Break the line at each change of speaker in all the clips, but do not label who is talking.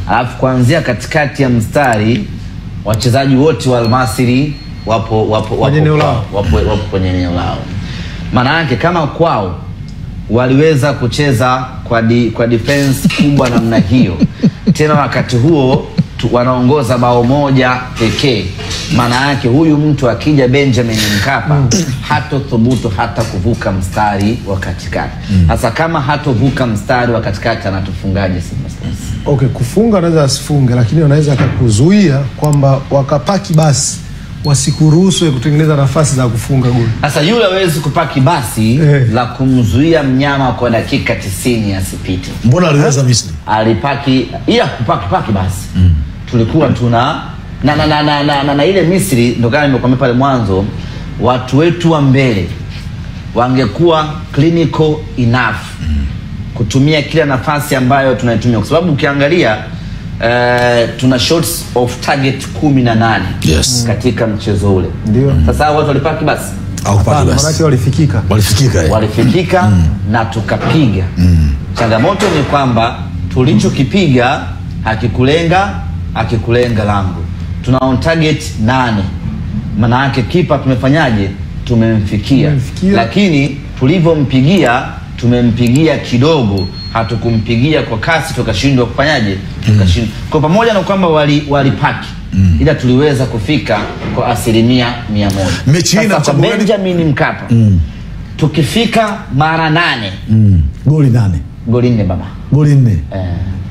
Alafu kuanzia katikati ya mstari wachezaji wote wa Almasiri wapo kwenye eneo lao. Maana yake kama kwao waliweza kucheza kwa defense kubwa namna hiyo, tena wakati huo wanaongoza bao moja pekee, maana yake huyu mtu akija Benjamin Mkapa hatothubutu hata kuvuka mstari wa katikati. Sasa kama hatovuka mstari wa katikati anatufungaje Simba Sports?
Okay, kufunga anaweza asifunge, lakini anaweza akakuzuia kwamba wakapaki basi wasikuruhusu kutengeneza nafasi za kufunga goli.
Sasa yule hawezi kupaki basi la kumzuia mnyama kwa dakika 90 asipite.
Mbona aliweza Misri?
Alipaki ila kupaki basi. Tulikuwa tuna na ile Misri, ndio kama nimekuambia pale mwanzo, watu wetu wa mbele wangekuwa clinical enough kutumia kila nafasi ambayo tunaitumia, kwa sababu ukiangalia tuna shots of target 18 katika mchezo ule.
Ndio.
Sasa watu walipaki basi.
Hawakupaki basi.
Maana walifikika.
Walifikika na tukapiga. Changamoto ni kwamba tulichokipiga hakikulenga lango. Tuna on target 8. Maana yake kipa tumefanyaje? Tumemfikia. Lakini tulivyompigia tumempigia kidogo, hatukumpigia kwa kasi, tukashindwa kufanyaje? Tukashindwa. Kwa pamoja na kwamba walipaki ila tuliweza kufika kwa 100%.
Mechi hii na
Benjamin Mkapa tukifika mara 8
goli 8.
Goli 4 baba.
Goli 4.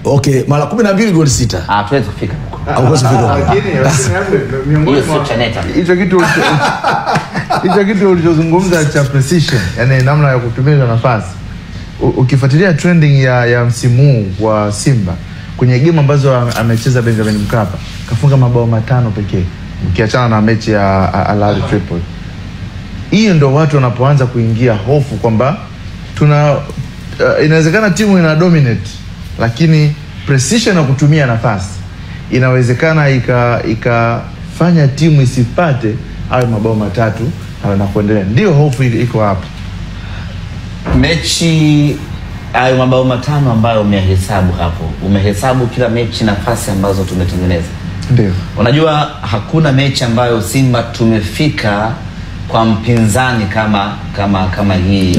Okay, mara 12 goli 6.
Hatuwezi kufika huko.
Hauwezi kufika huko.
Lakini miongoni mwa hicho kitu ulichozungumza cha precision, yani namna ya kutumia nafasi. Ukifuatilia trending ya msimu wa Simba kwenye game ambazo amecheza Benjamin Mkapa, kafunga mabao 5 pekee, ukiachana na mechi ya Al Ahly Tripoli. Hiyo ndio watu wanapoanza kuingia hofu kwamba tuna inawezekana timu ina dominate, lakini precision na kutumia nafasi inawezekana ikafanya timu isipate hayo mabao 3 na kuendelea. Ndio hofu iko hapo.
Mechi hayo mabao 5 ambayo umehesabu hapo, umehesabu kila mechi nafasi ambazo tumetengeneza.
Ndio.
Unajua hakuna mechi ambayo Simba tumefika kwa mpinzani kama hii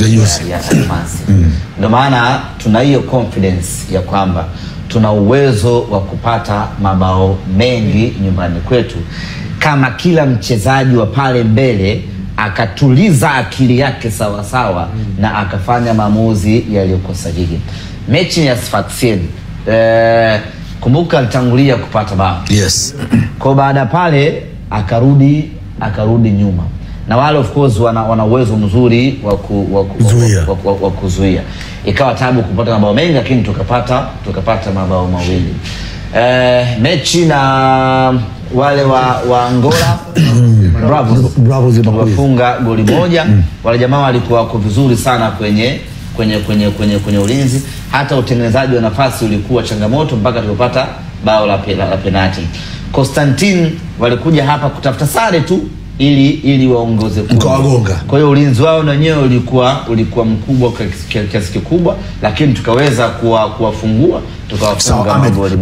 ya Almasry. Ndio maana tuna hiyo confidence ya kwamba tuna uwezo wa kupata mabao mengi nyumbani kwetu kama kila mchezaji wa pale mbele akatuliza akili yake sawa sawa na akafanya maamuzi yaliyokuwa sahihi. Mechi ya Sfaxien, kumbuka alitangulia kupata bao.
Yes.
Kwa baada pale akarudi nyuma. Na wale of course wana uwezo mzuri wa kuzuia. Ikawa tabu kupata mabao mengi, lakini tukapata mabao mawili. Mechi na wale wa Angola Bravo wafunga goli moja. Wale jamaa walikuwa wako vizuri sana kwenye ulinzi. Hata utengenezaji wa nafasi ulikuwa changamoto mpaka tulipata bao la penalti. Constantine walikuja hapa kutafuta sare tu ili waongoze
kugonga.
Kwa hiyo ulinzi wao na wenyewe ulikuwa mkubwa kwa kiasi kikubwa, lakini tukaweza kuwafungua, tukawafunga magoli.